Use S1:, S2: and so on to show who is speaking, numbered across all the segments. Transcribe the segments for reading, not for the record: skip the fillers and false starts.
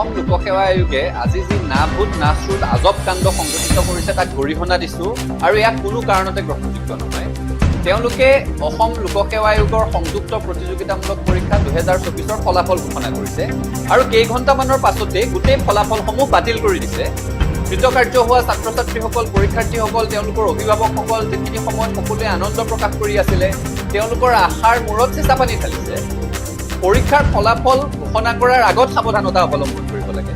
S1: অসম লোকসেৱা আয়োগে আজি যি নাভূত নাশ্ৰুত আজব কাণ্ড সংঘটিত কৰিছে, তাক গৰিহণা দিছো আৰু ইয়াক কোনো কাৰণতে গ্ৰহণযোগ্য নহয়। তেওঁলোকে অসম লোকসেৱা আয়োগৰ সংযুক্ত প্ৰতিযোগিতামূলক পৰীক্ষা 2024ৰ ফলাফল ঘোষণা কৰিছে আৰু কেইঘণ্টামানৰ পাছতে গোটেই ফলাফলসমূহ বাতিল কৰি দিছে। কৃতকাৰ্য হোৱা ছাত্ৰ ছাত্ৰীসকল, পৰীক্ষাৰ্থীসকল, তেওঁলোকৰ অভিভাৱকসকল যিখিনি সময়ত সকলোৱে আনন্দ প্ৰকাশ কৰি আছিলে, তেওঁলোকৰ আশাৰ মূৰত চেঁচা পানী ঢালিছে। পৰীক্ষাৰ ফলাফল ঘোষণা কৰাৰ আগত সাৱধানতা অৱলম্বন কৰিব লাগে।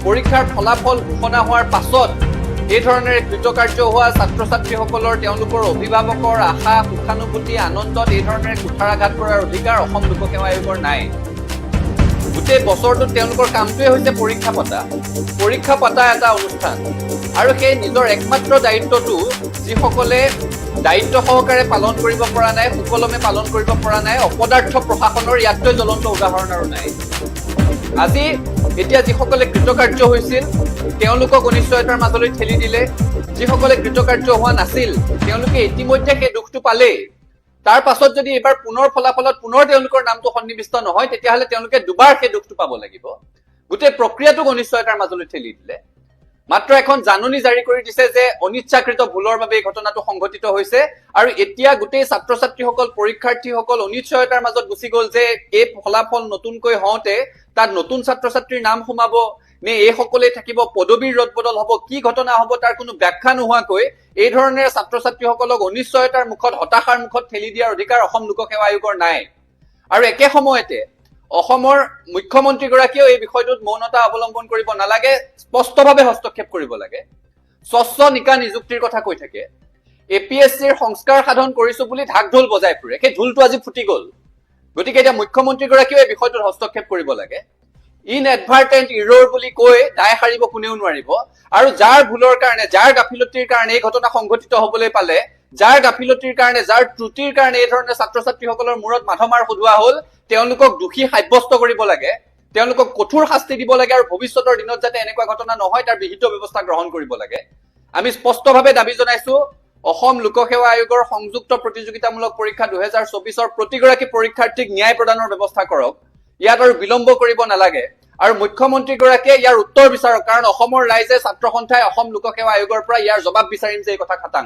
S1: পৰীক্ষাৰ ফলাফল ঘোষণা হোৱাৰ পাছত এই ধৰণেৰে কৃতকাৰ্য হোৱা ছাত্ৰ ছাত্ৰীসকলৰ, তেওঁলোকৰ অভিভাৱকৰ আশা, সুখানুভূতি, আনন্দত এই ধৰণেৰে কুঠাৰাঘাত কৰাৰ অধিকাৰ অসম লোকসেৱা আয়োগৰ নাই। গোটেই বছৰটোত তেওঁলোকৰ কামটোৱে হৈছে পৰীক্ষা পতা। পৰীক্ষা পতা এটা অনুষ্ঠান আৰু সেই নিজৰ একমাত্ৰ দায়িত্বটো যিসকলে দায়িত্ব সহকাৰে পালন কৰিব পৰা নাই, সুকলমে পালন কৰিব পৰা নাই, অপদাৰ্থ প্ৰশাসনৰ ইয়াতকৈ জ্বলন্ত উদাহৰণ আৰু নাই। আজি এতিয়া যিসকলে কৃতকাৰ্য হৈছিল, তেওঁলোকক অনিশ্চয়তাৰ মাজলৈ ঠেলি দিলে। যিসকলে কৃতকাৰ্য হোৱা নাছিল, তেওঁলোকে ইতিমধ্যে সেই দুখটো পালেই। তাৰ পাছত যদি এইবাৰ পুনৰ ফলাফলত পুনৰ তেওঁলোকৰ নামটো সন্নিৱিষ্ট নহয়, তেতিয়াহ'লে তেওঁলোকে দুবাৰ সেই দুখটো পাব লাগিব। গোটেই প্ৰক্ৰিয়াটোক অনিশ্চয়তাৰ মাজলৈ ঠেলি দিলে। মাত্ৰ এখন জাননী জাৰি কৰি দিছে যে অনিচ্ছাকৃত ভুলৰ বাবে এই ঘটনাটো সংঘটিত হৈছে আৰু এতিয়া গোটেই ছাত্ৰ ছাত্ৰীসকল, পৰীক্ষাৰ্থীসকল অনিশ্চয়তাৰ মাজত গুচি গ'ল যে এই ফলাফল নতুনকৈ হওঁতে তাত নতুন ছাত্ৰ ছাত্ৰীৰ নাম সোমাব নে এইসকলেই থাকিব, পদবীৰ ৰদ বদল হ'ব, কি ঘটনা হ'ব, তাৰ কোনো ব্যাখ্যা নোহোৱাকৈ এই ধৰণেৰে ছাত্ৰ ছাত্ৰীসকলক অনিশ্চয়তাৰ মুখত, হতাশাৰ মুখত ঠেলি দিয়াৰ অধিকাৰ অসম লোকসেৱা আয়োগৰ নাই। আৰু একে সময়তে অসমৰ মুখ্যমন্ত্ৰীগৰাকীয়েও এই বিষয়টোত মৌনতা অৱলম্বন কৰিব নালাগে, স্পষ্টভাৱে হস্তক্ষেপ কৰিব লাগে। স্বচ্ছ নিকা নিযুক্তিৰ কথা কৈ থাকে, এপিএছচিৰ সংস্কাৰ সাধন কৰিছো বুলি ঢাক ঢোল বজাই ফুৰে, সেই ঢোলটো আজি ফুটি গ'ল। গতিকে এতিয়া মুখ্যমন্ত্ৰীগৰাকীয়েও এই বিষয়টোত হস্তক্ষেপ কৰিব লাগে। ইনএডভাৰ্টেণ্ট ইৰৰ বুলি কৈ দায় সাৰিব কোনেও নোৱাৰিব। আৰু যাৰ ভুলৰ কাৰণে, যাৰ গাফিলতিৰ কাৰণে এই ঘটনা সংঘটিত হবলৈ পালে, যাৰ গাফিলতিৰ কাৰণে, যাৰ ত্ৰুটিৰ কাৰণে এই ধৰণে ছাত্ৰ ছাত্ৰীসকলৰ মূৰত মাধমাৰ সোধোৱা হ'ল, তেওঁলোকক দোষী সাব্যস্ত কৰিব লাগে, তেওঁলোকক কঠোৰ শাস্তি দিব লাগে আৰু ভৱিষ্যতৰ দিনত যাতে এনেকুৱা ঘটনা নহয়, তাৰ বিহিত ব্যৱস্থা গ্ৰহণ কৰিব লাগে। আমি স্পষ্টভাৱে দাবী জনাইছো, অসম লোকসেৱা আয়োগৰ সংযুক্ত প্ৰতিযোগিতামূলক পৰীক্ষা 2024ৰ প্ৰতিগৰাকী পৰীক্ষাৰ্থীক ন্যায় প্ৰদানৰ ব্যৱস্থা কৰক। ইয়াত আৰু বিলম্ব কৰিব নালাগে আৰু মুখ্যমন্ত্ৰীগৰাকীয়ে ইয়াৰ উত্তৰ বিচাৰক, কাৰণ অসমৰ ৰাইজে, ছাত্ৰ সন্থাই অসম লোকসেৱা আয়োগৰ পৰা ইয়াৰ জবাব বিচাৰিম যে এই কথা খাটাং।